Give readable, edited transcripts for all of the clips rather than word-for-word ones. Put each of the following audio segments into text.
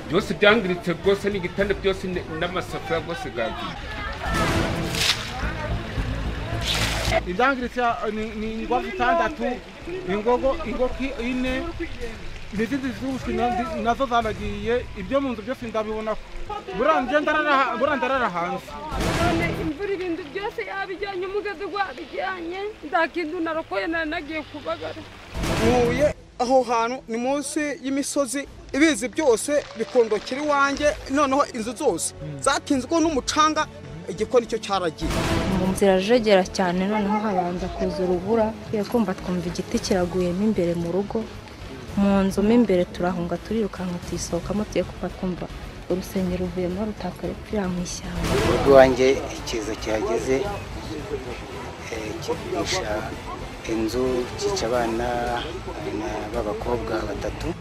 Byose byangiritse rwose, n'igitanda byose n'amasafuriya rwose gagiye. Ibyangiritse ni ingwavu 6, ingogo ingoki 4, n'izindi z'ubushwi nazo zaragiye. Ibyo mu nzu byose ndabibona, burandarara hanze. None imvura ibintu byose yabijyanye, umugezi gwabijyanye, nta kintu narokoye, nagiye kubagara. Ntuye aho hantu ni munsi y'imisozi, ibizi byose bikondokera iwanjye, noneho inzu zose zatinzwe n'umucanga, igikoni cyo cyaragiye. Mu nzira irajegera cyane, noneho habanza kuza urubura, kumva twumva igiti kiraguyemo imbere mu rugo, mu nzu mo imbere turahunga turirukanka tuyisohokamo, tuye kuva twumva urusengero ruvuyemo rutaka rupfira mu ishyamba. Urugo iwanjye ikiza kihageze kigisha inzu, kica abana b'abakobwa 3.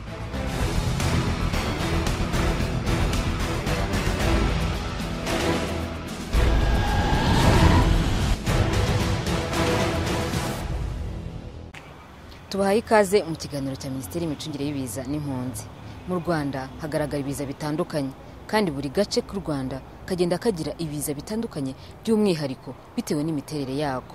Tubahaye ikaze mu kiganiro cya Minisiteri y'Imicungire y'Ibiza n'Impunzi. Mu Rwanda hagaragara ibiza bitandukanye, kandi buri gace k'u Rwanda kagenda kagira ibiza bitandukanye by'umwihariko bitewe n'imiterere yako.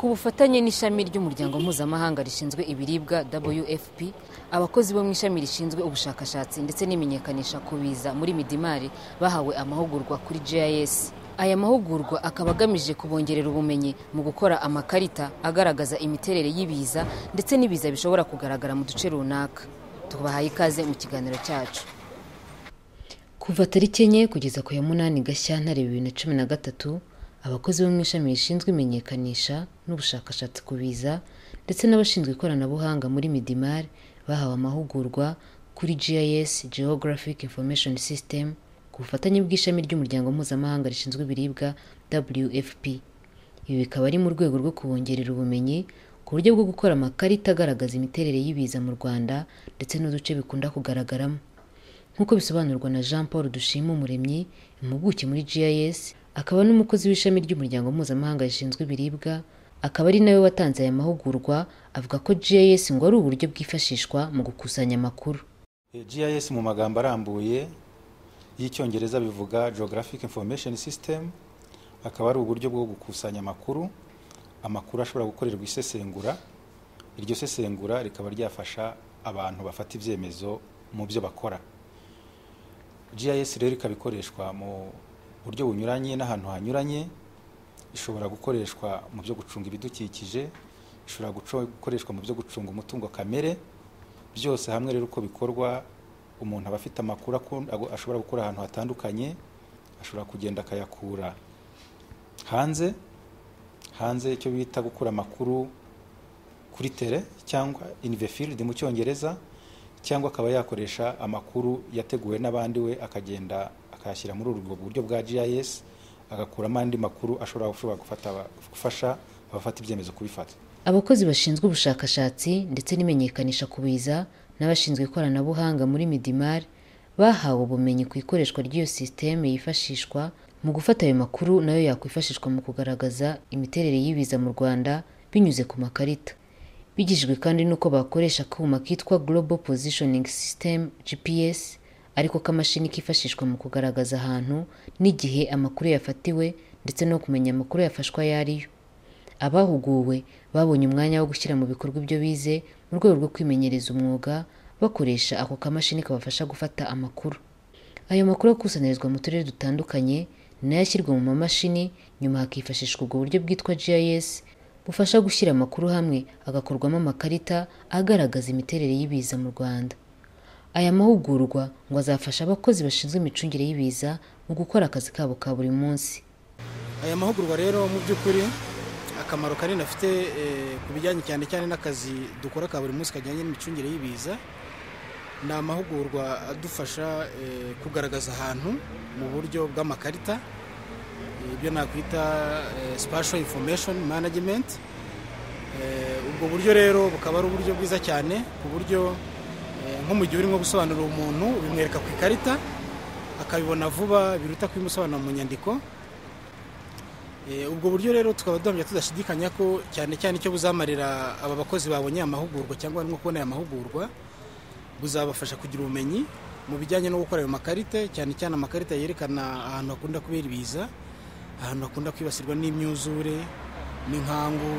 Ku bufatanye n'ishami ry'umuryango mpuzamahanga rishinzwe ibiribwa WFP, abakozi bo mu ishami rishinzwe ubushakashatsi ndetse n'imenyekanisha ku biza muri Midimari bahawe amahugurwa kuri GIS. Aya mahugurwa akaba agamije kubongerera ubumenyi mu gukora amakarita agaragaza imiterere y'ibiza ndetse n'ibiza bishobora kugaragara mu duce runaka. Tubahaye ikaze mu kiganiro cyacu. Kuva tariki 4 kugeza ku ya 8 Gashyantare 2013, abakozi bo mu ishami rishinzwe imenyekanisha n'ubushakashatsi ku biza ndetse n'abashinzwe ikoranabuhanga muri Midimar bahawe amahugurwa kuri GIS, Geographic Information System, ku bufatanye bw'ishami ry'umuryango mpuzamahanga rishinzwe ibiribwa WFP. Ibi bikaba ari mu rwego rwo kubongerera ubumenyi ku buryo bwo gukora amakarita agaragaza imiterere y'ibiza mu Rwanda ndetse n'uduce bikunda kugaragaramo. Nk'uko bisobanurwa na Jean Paul Dushimumuremyi, impuguke muri GIS, akaba n'umukozi w'ishami ry'umuryango mpuzamahanga rishinzwe ibiribwa, akaba ari nawe watanze aya mahugurwa, avuga ko GIS ngo ari uburyo bwifashishwa mu gukusanya amakuru. GIS mu magambo arambuye y'Icyongereza bivuga Geographic Information System, akaba ari uburyo bwo gukusanya amakuru, amakuru ashobora gukorerwa isesengura, iryo sesengura rikaba ryafasha abantu bafata ibyemezo mu byo bakora. GIS rero ikaba ikoreshwa mu buryo bunyuranye n'ahantu hanyuranye, ishobora gukoreshwa mu byo gucunga ibidukikije, ishobora gukoreshwa mu byo gucunga umutungo kamere. Byose hamwe rero uko bikorwa, umuntu aba afite amakuru ashobora gukura ahantu hatandukanye, ashobora kugenda akayakura hanze, hanze icyo bita gukura amakuru kuri tere cyangwa in the field mu Cyongereza, cyangwa akaba yakoresha amakuru yateguwe n'abandi, we akagenda akayashyira muri urwo buryo bwa GIS, agakuramo andi makuru ashobora gufasha abafata ibyemezo kubifata. Abakozi bashinzwe ubushakashatsi ndetse n'imenyekanisha ku biza n'abashinzwe ikoranabuhanga muri Midimar bahawe ubumenyi ku ikoreshwa ry'iyo sisiteme yifashishwa mu gufata ayo makuru, nayo yakwifashishwa mu kugaragaza imiterere y'ibiza mu Rwanda binyuze ku makarita. Bigishijwe kandi n'uko bakoresha akuma kitwa Global Positioning System GPS, ariko kamashini kifashishwa mu kugaragaza ahantu n'igihe amakuru yafatiwe ndetse no kumenya amakuru yafashwe ayo ariyo. Abahuguwe babonye umwanya wo gushyira mu bikorwa ibyo bize mu rwego rwo kwimenyereza umwuga, bakoresha ako kamashini kabafasha gufata amakuru. Ayo makuru akusanyirizwa mu turere dutandukanye nayo ashyirwa mu mamashini, nyuma hakifashishwa ubwo buryo bwitwa GIS bufasha gushyira amakuru hamwe agakorwamo amakarita agaragaza imiterere y'ibiza mu Rwanda. Aya mahugurwa ngo azafasha abakozi bashinzwe imicungire y'ibiza mu gukora akazi kabo ka buri munsi. Aya mahugurwa rero mu by'ukuri akamaro kanini afite ku bijyanye cyane cyane n'akazi dukora ka buri munsi kajyanye n'imicungire y'ibiza, ni amahugurwa adufasha kugaragaza ahantu mu buryo bw'amakarita, ibyo nakwita spatial information management. Ubwo buryo rero bukaba ari uburyo bwiza cyane, ku buryo nko mu gihe urimo gusobanurira umuntu ubimwereka ku ikarita akabibona vuba biruta kubimusobanura mu nyandiko. Ubwo buryo rero tukaba duhamya tudashidikanya ko cyane cyane icyo buzamarira aba bakozi babonye amahugurwa cyangwa barimo kubona aya mahugurwa, buzabafasha kugira ubumenyi mu bijyanye no gukora ayo makarita, cyane cyane amakarita yerekana ahantu hakunda kubera ibiza, ahantu hakunda kwibasirwa n'imyuzure, n'inkangu,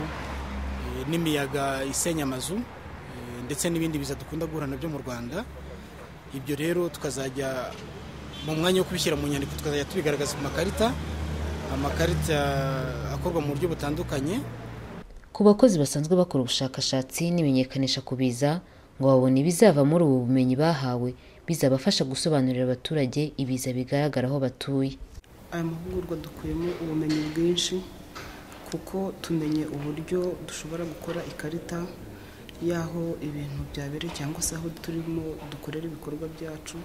n'imiyaga isenya amazu, ndetse n'ibindi biza dukunda guhura nabyo mu Rwanda. Ibyo rero tukazajya mu mwanya wo kubishyira mu nyandiko, tukazajya tubigaragaza ku makarita, amakarita akorwa mu buryo butandukanye. Ku bakozi basanzwe bakora ubushakashatsi n'imenyekanisha ku biza, ngo babone ibizava muri ubu bumenyi bahawe bizabafasha gusobanurira abaturage ibiza bigaragara aho batuye. Aya mahugurwa dukuyemo ubumenyi bwinshi, kuko tumenye uburyo dushobora gukora ikarita y'aho ibintu byabereye cyangwa se aho turimo dukorera ibikorwa byacu,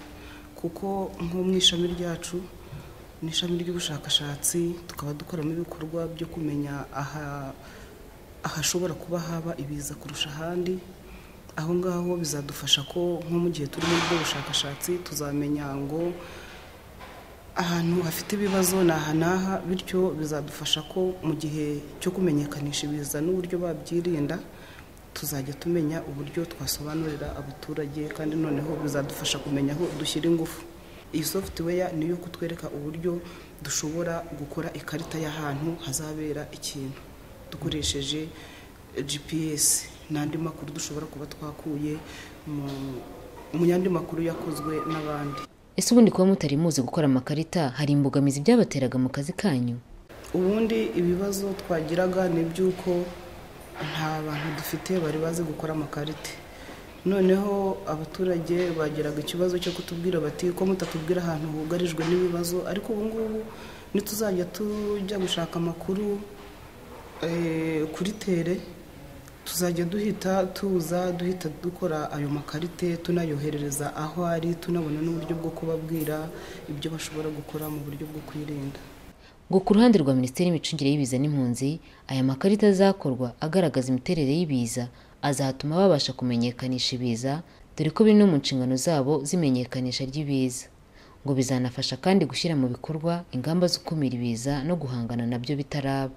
kuko nko mu ishami ryacu ni ishami ry'ubushakashatsi, tukaba dukoramo ibikorwa byo kumenya ahashobora kuba haba ibiza kurusha ahandi. Aho ngaho bizadufasha ko nko mu gihe turi muri ubwo bushakashatsi tuzamenya ngo ahantu hafite ibibazo ni aha n'aha, bityo bizadufasha ko mu gihe cyo kumenyekanisha ibiza n'uburyo babyirinda tuzajya tumenya uburyo twasobanurira abaturage, kandi noneho bizadufasha kumenya aho dushyira ingufu. Iyi software ni iyo kutwereka uburyo dushobora gukora ikarita y'ahantu hazabera ikintu dukoresheje GPS n'andi makuru dushobora kuba twakuye mu yandi makuru yakozwe n'abandi. Ese ubundi kuba mutari muzi gukora amakarita hari imbogamizi byabateraga mu kazi kanyu? Ubundi ibibazo twagiraga ni iby'uko nta bantu dufite bari bazi gukora amakarita. Noneho abaturage bagiraga ikibazo cyo kutubwira bati ko mutatubwira ahantu hugarijwe n'ibibazo, ariko ubu ngubu nituzajya tujya gushaka amakuru kuri tere tuzajya duhita tuza duhita dukora ayo makarite, tunayoherereza aho ari, tunabona n'uburyo bwo kubabwira ibyo bashobora gukora mu buryo bwo kwirinda. Ngo ku ruhande rwa Minisiteri y'Imicungire y'Ibiza n'Impunzi, aya makarita azakorwa agaragaza imiterere y'ibiza azatuma babasha kumenyekanisha ibiza, dore ko biri no mu nshingano zabo z'imenyekanisha ry'ibiza. Ngo bizanafasha kandi gushyira mu bikorwa ingamba zo gukumira ibiza no guhangana nabyo bitaraba.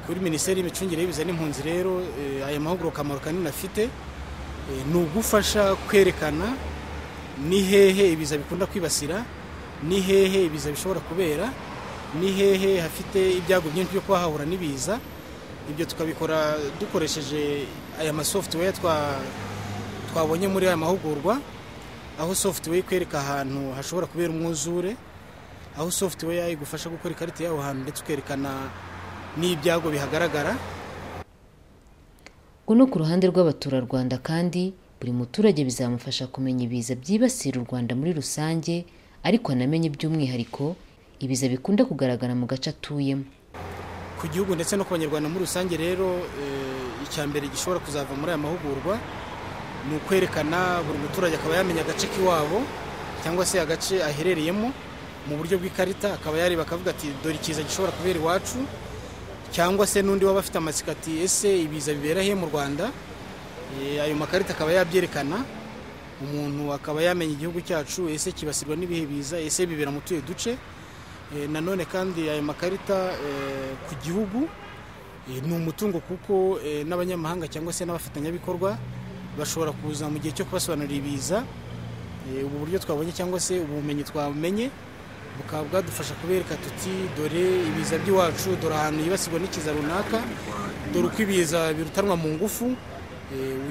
Kuri Minisiteri y'Imicungire y'Ibiza n'Impunzi rero, aya mahugurwa akamaro kanini afite ni ugufasha kwerekana ni hehe ibiza bikunda kwibasira, ni hehe ibiza bishobora kubera, ni hehe hafite ibyago byinshi byo kuhahura n'ibiza. Ibyo tukabikora dukoresheje aya ma software twabonye muri aya mahugurwa, aho software ikwereka ahantu hashobora kubera umwuzure, aho software igufasha gukora ikarita y'aho hantu ndetse ukerekana n'ibyago bihagaragara. Ngo no ku ruhande rw'abaturarwanda kandi buri muturage bizamufasha kumenya ibiza byibasira u Rwanda muri rusange, ariko anamenye by'umwihariko ibiza bikunda kugaragara mu gace atuyemo. Ku gihugu ndetse no ku banyarwanda muri rusange rero, icya mbere gishobora kuzava muri aya mahugurwa ni ukwerekana buri muturage akaba yamenya agace k'iwabo cyangwa se agace aherereyemo mu buryo bw'ikarita, akaba yareba akavuga ati dore ikiza gishobora kubera iwacu, cyangwa se n'undi waba afite amatsiko ati ese ibiza bibera he mu Rwanda. Ayo makarita akaba yabyerekana, umuntu akaba yamenya igihugu cyacu ese kibasirwa n'ibihe biza, ese bibera mu tuye duce. Nanone kandi ayo makarita ku gihugu ni umutungo, kuko n'abanyamahanga cyangwa se n'abafatanyabikorwa bashobora kuza mu gihe cyo kubasobanurira ibiza. Ubu buryo twabonye cyangwa se ubumenyi twamenye bukaba bwadufasha kubereka tuti dore ibiza by'iwacu, dore ahantu yibasirwa n'ikiza runaka, dore uko ibiza birutanwa mu ngufu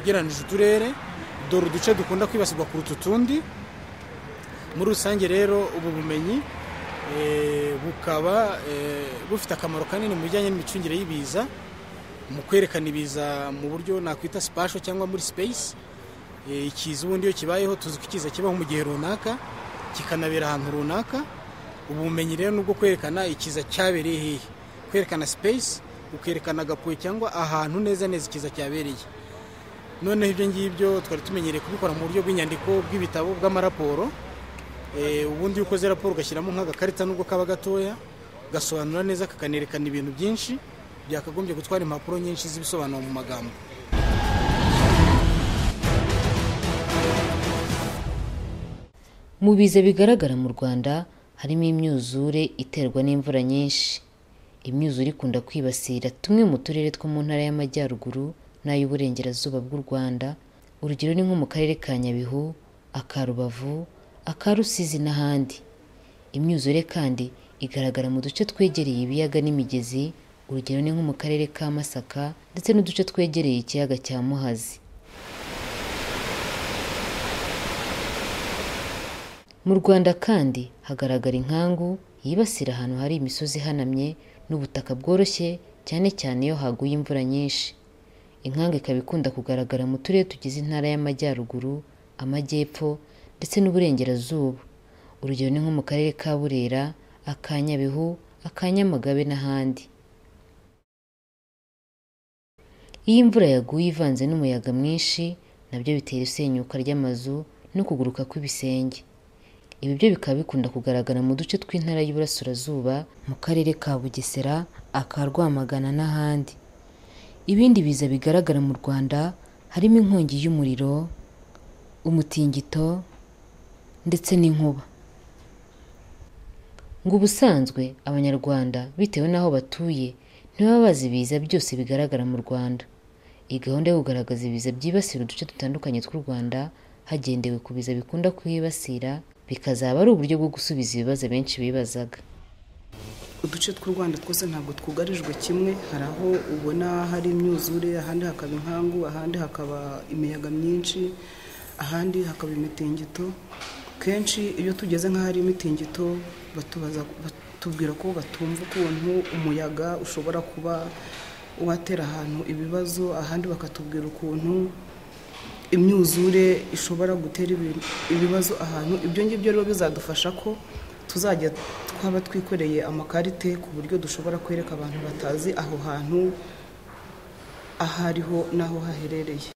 ugereranije uturere, dore uduce dukunda kwibasirwa kuruta utundi. Muri rusange rero ubu bumenyi bukaba bufite akamaro kanini mu bijyanye n'imicungire y'ibiza, mu kwerekana ibiza mu buryo nakwita spatial cyangwa muri space. Ikiza ubundi iyo kibayeho tuzi ko ikiza kibaho mu gihe runaka kikanabera ahantu runaka. Ubumenyi rero nubwo kwerekana ikiza cyabereye hehe, kwerekana space, ukerekana agapuwe cyangwa ahantu neza neza ikiza cyabereye. Noneho ibyo ngibyo twari tumenyereye kubikora mu buryo bw'inyandiko, bw'ibitabo, bw'amaraporo. Ubundi iyo ukoze raporo ugashyiramo nk'agakarita nubwo kaba gatoya, gasobanura neza kakanerekana ibintu byinshi byakagombye gutwara impapuro nyinshi z'ibisobanuro mu magambo. Mu biza bigaragara mu Rwanda harimo imyuzure iterwa n'imvura nyinshi. Imyuzure ikunda kwibasira tumwe mu turere two mu ntara y'Amajyaruguru n'ay'Uburengerazuba bw'u Rwanda. Urugero ni nko mu karere ka Nyabihu, aka Rubavu, aka Rusizi n'ahandi. Imyuzure kandi igaragara mu duce twegereye ibiyaga n'imigezi, urugero ni nko mu karere ka Masaka ndetse n'uduce twegereye ikiyaga cya Muhazi. Mu Rwanda kandi hagaragara inkangu yibasira ahantu hari imisozi ihanamye n'ubutaka bworoshye, cyane cyane iyo haguye imvura nyinshi. Inkangu ikaba ikunda kugaragara mu turere tugize intara y'Amajyaruguru, Amajyepfo ndetse n'Uburengerazuba. Urugero ni nko mu karere ka Burera, aka Nyabihu, aka Nyamagabe n'ahandi. Iyo imvura yaguye ivanze n'umuyaga mwinshi, nabyo bitera isenyuka ry'amazu no kuguruka kw'ibisenge. Ibi byo bikaba bikunda kugaragara mu duce tw'intara y'Iburasirazuba, mu karere ka Bugesera, aka Rwamagana n'ahandi. Ibindi biza bigaragara mu Rwanda harimo inkongi y'umuriro, umutingito ndetse n'inkuba. Ngo ubusanzwe Abanyarwanda bitewe n'aho batuye ntibaba bazi ibiza byose bigaragara mu Rwanda. Iyi gahunda yo kugaragaza ibiza byibasira uduce dutandukanye tw'u Rwanda hagendewe ku biza bikunda kuhibasira, bikazaba ari uburyo bwo gusubiza ibibazo benshi bibazaga. Uduce tw'u Rwanda twose ntabwo twugarijwe kimwe, hari aho ubona hari imyuzure, ahandi hakaba inkangu, ahandi hakaba imiyaga myinshi, ahandi hakaba imitingito. Kenshi iyo tugeze nk'ahari imitingito batubwira ko batumva ukuntu umuyaga ushobora kuba watera ahantu ibibazo, ahandi bakatubwira ukuntu imyuzure ishobora gutera ibibazo ahantu. Ibyo ngibyo rero bizadufasha ko tuzajya twaba twikoreye amakarite ku buryo dushobora kwereka abantu batazi aho hantu ahariho n'aho haherereye.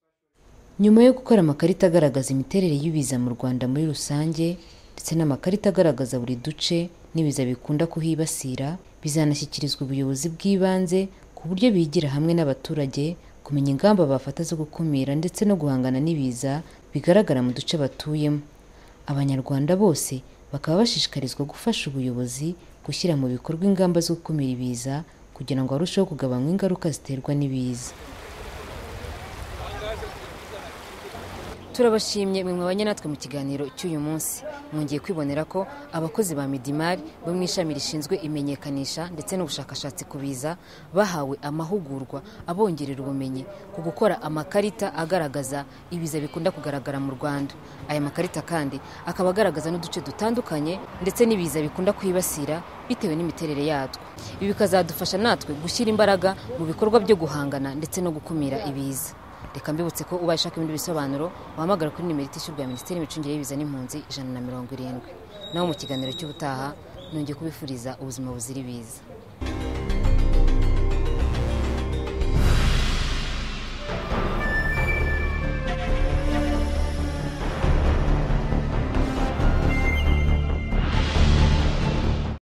Nyuma yo gukora amakarita agaragaza imiterere y'ibiza mu Rwanda muri rusange ndetse n'amakarita agaragaza buri duce n'ibiza bikunda kuhibasira, bizanashyikirizwa ubuyobozi bw'ibanze ku buryo bigira hamwe n'abaturage kumenya ingamba bafata zo gukumira ndetse no guhangana n'ibiza bigaragara mu duce batuyemo. Abanyarwanda bose bakaba bashishikarizwa gufasha ubuyobozi gushyira mu bikorwa ingamba zo gukumira ibiza kugira ngo barusheho kugabanywa ingaruka ziterwa n'ibiza. Turabashimye mwe mwabanye natwe mu kiganiro cy'uyu munsi. Mwongeye kwibonera ko abakozi ba Midimar bo mu ishami rishinzwe imenyekanisha ndetse n'ubushakashatsi ku biza bahawe amahugurwa abongerera ubumenyi ku gukora amakarita agaragaza ibiza bikunda kugaragara mu Rwanda. Aya makarita kandi akaba agaragaza n'uduce dutandukanye ndetse n'ibiza bikunda kwibasira bitewe n'imiterere yatwo. Ibi bikazadufasha natwe gushyira imbaraga mu bikorwa byo guhangana ndetse no gukumira ibiza. Reka mbibutse ko ubaye ushaka ibindi bisobanuro wahamagara kuri nimero itishyurwa ya Minisiteri y'Imicungire y'Ibiza n'Impunzi 170. Naho mu kiganiro cy'ubutaha nongeye kubifuriza ubuzima buzira ibiza.